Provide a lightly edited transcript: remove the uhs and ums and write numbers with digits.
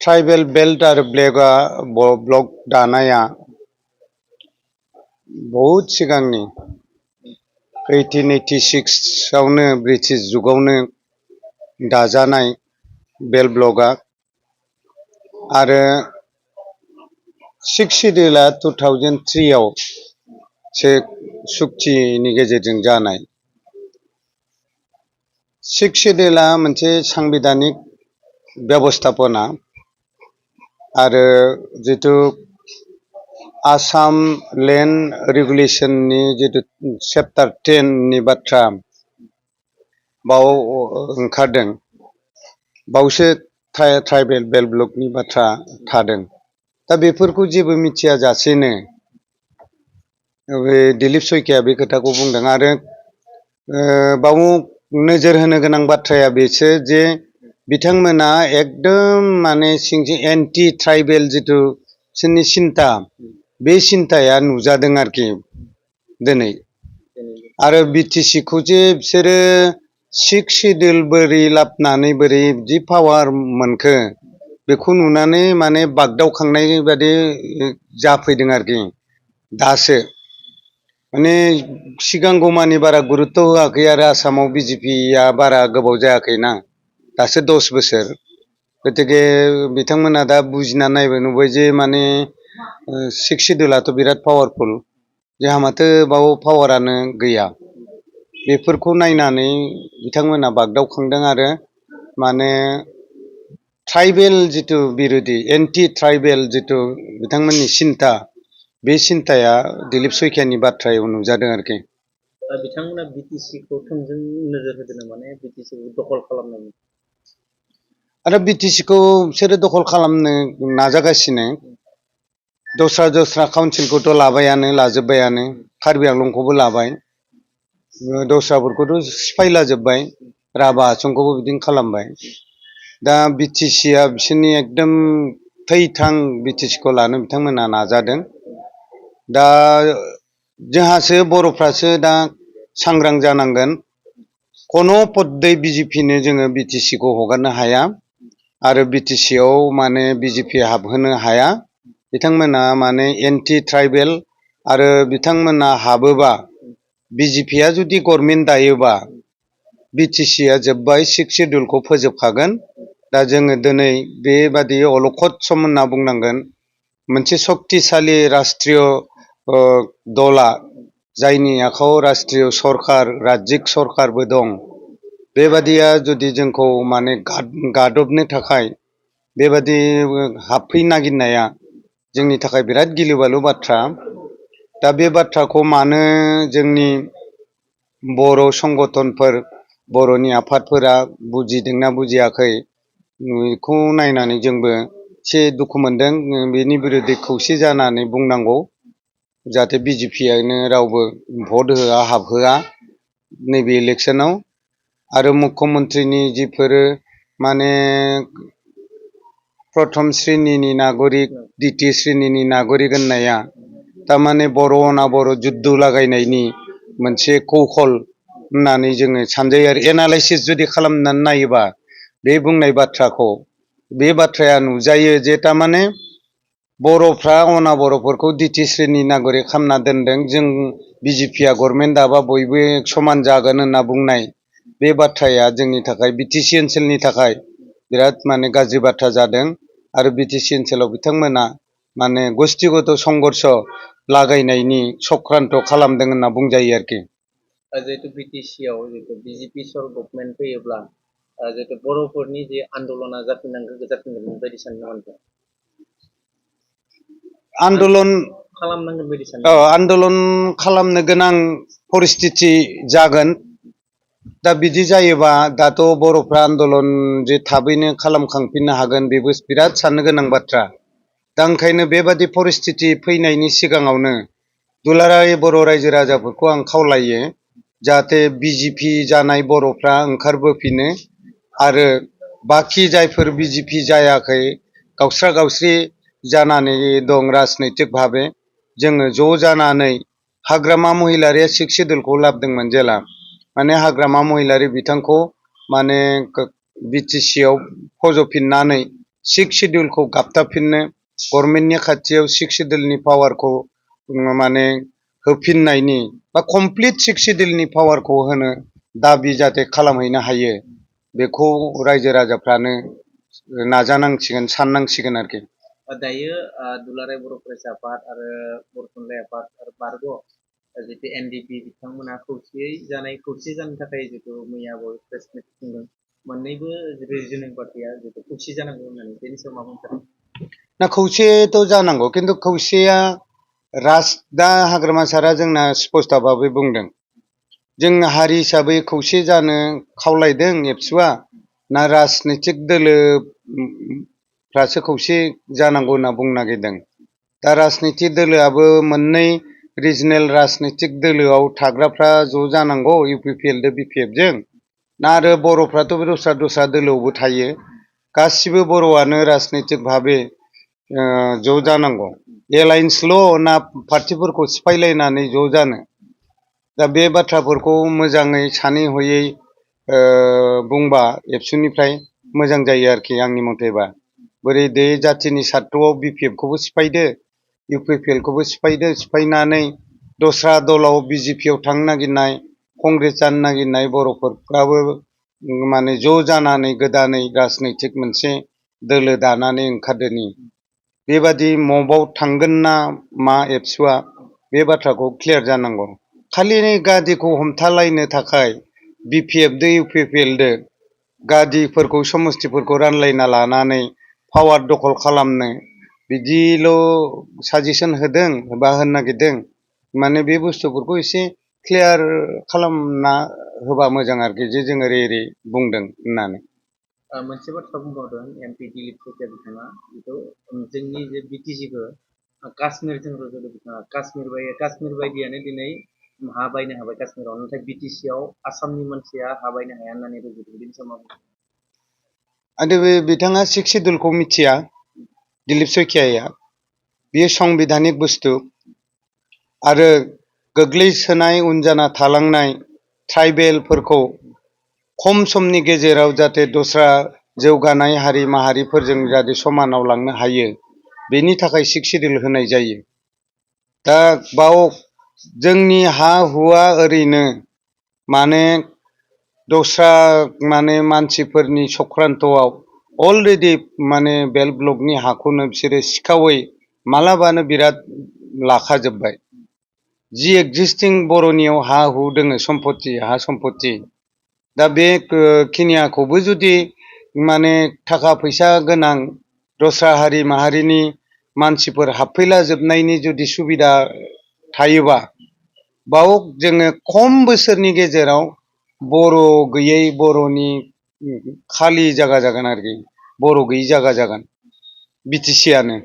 Tribal belt आरो block दानाया बहुत सिगांनि 1886 आवनो ब्रिटिश जुगावनो दाजानाय बेल्ट ब्लकआ आरो 6 शेड्यूलआ 2003 आव से सुक्तिनि गेजेरजों जानाय 6 शेड्यूलआ मोनसे सांबिधानिक व्यवस्थापना आरो जितु आसाम लेन्ड रेगुलेशननि जितु चैप्टार 10 नि बाथ्रा बाव ओंखारदों बावसो ट्राइबेल बेल्ट ब्लकनि बाथ्रा थादों दा बेफोरखौ जेबो मिथिया जासेनो दिलीप सयकिया बे खोथाखौ बुंदों आरो बाव नोजोर होनो गोनां बाथ्राया बेसो जे बिथांमोना एकदम माने सिंजों एन्टि ट्राइबेल जितु बिसोरनि सिन्ता बे सिन्ताया नुजादों आरोखि दिनै आरो बिटिसि खौ जे बिसोरो 6 शेड्यूल बोरै लाबनानै बोरै बिदि पावार मोनखो बेखौ नुनानै माने बागदावखांनाय बादि जाफैदों आरोखि दासो माने सिगांगौमानि बारा गुरुत्त होआखै आरो आसामाव बिजेपिया बारा गोबाव जायाखैना दासो 10 बोसोर गतिके बिथांमोना दा बुजिना नायबाय नुबाय जे माने 6 शेड्यूलाथ' बिराद पावारफुल जोंहा माथो बाव पावारानो गैया बेफोरखौ नायनानै बिथांमोना बागदावखांदों आरो माने ट्राइबेल जितु बिरोधी एन्टि ट्राइबेल जितु बिथांमोननि सिन्ता बे सिन्ताया दिलीप सयकियानि बाथ्रायाव नुजादों आरोखि बिथांमोना बिटिसि खौ थोंजों नोजोर होदों माने बिटिसि खौ दखल खालामनायनि आरो बिटिसि खौ बिसोरो दखल खालामनो नाजागासिनो दस्रा काउन्सिलखौथ' लाबायानो लाजोब्बायानो कार्बि आंलंखौबो लाबाय दस्राफोरखौथ' सिफायला जोब्बाय राभा हासंखौबो बिदिनो खालामबाय दा बिटिसिआ बिसोरनि एकदम थैथां बिटिसिखौ लानो बिथांमोना नाजादों दा जोंहासो बर'फ्रासो दा सांग्रां जानांगोन कोनो पद्दै बिजेपिनो जोङो बिटिसिखौ हगारनो हाया आरो बिटिसिआव माने बिजेपि हाबहोनो हाया बिथांमोना माने एन्टि ट्राइबेल आरो बिथांमोना हाबोबा बिजेपिआ जुदि गभर्नमेन्ट दायोबा बिटिसिआ जोब्बाय 6 शेड्यूलखौ फोजोबखागोन दा जोङो दिनै बेबादि अलखद सम होनना बुंनांगोन मोनसे शक्तिशाली राष्ट्रीय दला जायनि आखायाव राष्ट्रीय सरकार राज्यिक सरकारबो दं बेबादिया जुदि जोंखौ माने गादबनो थाखाय बेबादि हाबफैनो नागिरनाया जोंनि थाखाय बिराद गिलुबालु बाथ्रा दा बे बाथ्राखौ मानो जोंनि बर' संगठनफोर बर'नि आफादफोरा बुजिदोंना बुजियाखै बेखौ नायनानै जोंबो एसे दुखु मोनदों बेनि बिरुद्धै खौसे जानानै बुंनांगौ जाहाथे बिजेपिआनो रावबो भट होआ हाबहोआ नैबे इलेक्सनाव आरो मुख्यमन्त्रीनि जिफोर माने प्रथम श्रेणीनि नागरिक द्वितीय श्रेणीनि नागरिक होननाया थारमाने बर' अना बर' जुद्ध लागायनायनि मोनसे कौशल होननानै जोङो सानजायो आरो एनालाइसिस जुदि खालामनानै नायोबा बे बुंनाय बाथ्राखौ बे बाथ्राया नुजायो जे थारमाने बर'फ्रा अना बर'फोरखौ द्वितीय श्रेणी नागरिक खालामना दोनदों जों बिजेपिआ गभर्नमेन्ट दाबा बयबो समान जागोन होनना बुंनाय बे बाथ्राया जोंनि थाखाय बिटिसि ओनसोलनि थाखाय बिराद माने गाज्रि बाथ्रा जादों आरो बिटिसि ओनसोलाव बिथांमोना माने गस्थिगत संघर्ष लागायनायनि चक्रान्त खालामदों होनना बुंजायो आरोखि जिहेतु बिटिसिआव जिहेतु बिजेपि सर गभर्नमेन्ट फैयोब्ला जिहेतु बर'फोरनि जे आन्दलना जाफिनगोन बायदि सानो नामा आन्दलन खालामनांगोन बायदि सानो आन्दलन खालामनो गोनां परिस्थिति जागोन दा बिदि जायोबा दाथ' बर'फ्रा आन्दलन जे थाबैनो खालामखांफिननो हागोन बेबो बिराद साननो गोनां बाथ्रा दा ओंखायनो बेबादि परिस्थिति फैनायनि सिगाङावनो दुलाराय बर' रायजो राजाफोरखौ आं खावलायो जाहाथे बिजेपि जानाय बर'फ्रा ओंखारबोफिनो आरो बाखि जायफोर बिजेपि जायाखै गावस्रा गावस्रि जानानै दं राजनैतिक भाबे जोङो ज' जानानै हाग्रामा महिलारिया 6 शेड्यूलखौ लाबोदोंमोन जेला माने हाग्रामा महिलारि बिथांखौ माने बिटिसिआव फज'फिननानै सिक्स सिडिउलखौ गाबथाफिननो गभर्नमेन्टनि खाथियाव सिक्स सिडिउलनि पावारखौ माने होफिननायनि बा कमप्लिट सिक्स सिडिउलनि पावारखौ होनो दाबि जाहाथे खालामहैनो हायो बेखौ रायजो राजाफ्रानो नाजानांसिगोन साननांसिगोन आरोखि। दायो दुलाराय बर' फरायसा आफाद आरो बर' थुनलाइ आफाद आरो बारग' जितु एनडिपि बिथांमोना खौसे जानो थाखाय जितु मैया प्रेस मिट खुंदों मोननैबो रिजनिं पार्टिया जितु खौसे जानांगौ होननानै बेनि सायाव मा बुंदों? ना खौसेथ' जानांगौ खिन्थु खौसेया दा हाग्रामा सारा जोंना स्पष्ट भाबै बुंदों जों हारि हिसाबै खौसे जानो खावलायदों एबसुआ ना राजनितिक दोलोफ्रासो खौसे जानांगौ होनना बुंनो नागिरदों। दा राजनितिक दोलोआबो मोननै रिजनेल राजनितिक दोलोआव थाग्राफ्रा ज' जानांगौ इउपिपिएल दो बिपिएफजों ना आरो बर'फ्राथ' दस्रा दोलोआवबो थायो गासिबो बर'आनो राजनितिक भाबै ज' जानांगौ एलायन्सल' ना पार्टिफोरखौ सिफायलायनानै ज' जानो दा बे बाथ्राफोरखौ मोजाङै सानै हयै बुंबा एबसुनिफ्राय मोजां जायो आरोखि आंनि मथेबा बोरै बे जाथिनि सार्थआव बिपिएफखौबो सिफायदो इउपिपिएलखौबो सिफायनानै दस्रा दलाव बिजेपियाव थांनो नागिरनाय कंग्रेस जानो नागिरनाय बर'फोराबो माने ज' जानानै गोदानै राजनैतिक मोनसे दोलो दानानै ओंखारदोनि बेबादि मबाव थांगोन ना मा एबसुआ बे बाथ्राखौ क्लियार जानांगौ। खालि गादिखौ हमथालायनो थाखाय बिपिएफ दो इउपिपिएल दो गादिफोरखौ समस्थिफोरखौ रानलायना लानानै पावार दखल खालामनो बिदिल' साजेसन होदों बा होनो नागिरदों माने बे बुस्थुफोरखौ एसे क्लियार खालामना होबा मोजां आरोखि जे जों ओरै बुंदों होननानै। मोनसे बाथ्रा बुंबावदों एमपि दिलीप सैखिया बिथाङा बेखौ जोंनि जे बिटिसिखौ काश्मीरजों रुजुदों बिथाङा काश्मीर बायदियानो दिनै हा बायनो हाबाय काश्मीराव नाथाय बिटिसियाव आसामनि मानसिया हा बायनो हाया होननानै रुजुदों बेनि सायाव मा बुंदों? आरो बे बिथाङा सिक्स सिडिउलखौ मिथिया दिलीप सैखियाया बेयो संबिधानिक बुस्थु आरो गोग्लैसोनाय उन जाना थालांनाय ट्राइबेलफोरखौ खम समनि गेजेराव जाहाथे दस्रा जौगानाय हारि माहारिफोरजों जाहाथे समानाव लांनो हायो बेनि थाखाय सिक्स सिडिउल होनाय जायो। दा बाव जोंनि हा हुआ ओरैनो माने दस्रा माने मानसिफोरनि सक्रान्तआव अलरेडि माने बेल्ट ब्लकनि हाखौनो बिसोरो सिखावै मालाबानो बिराद लाखाजोब्बाय जि एक्जिस्टिं बर'नियाव हा हु दोङो सम्पति हा सम्पति दा बे खिनियाखौबो जुदि माने थाखा फैसा गोनां दस्रा हारि माहारिनि मानसिफोर हाबफैला जोबनायनि जुदि सुबिदा थायोबा बाव जोङो खम बोसोरनि गेजेराव बर' गैयै बर'नि खालि जागा जागोन आरोखि बर' गैयि जागा जागोन बिटिसिआनो।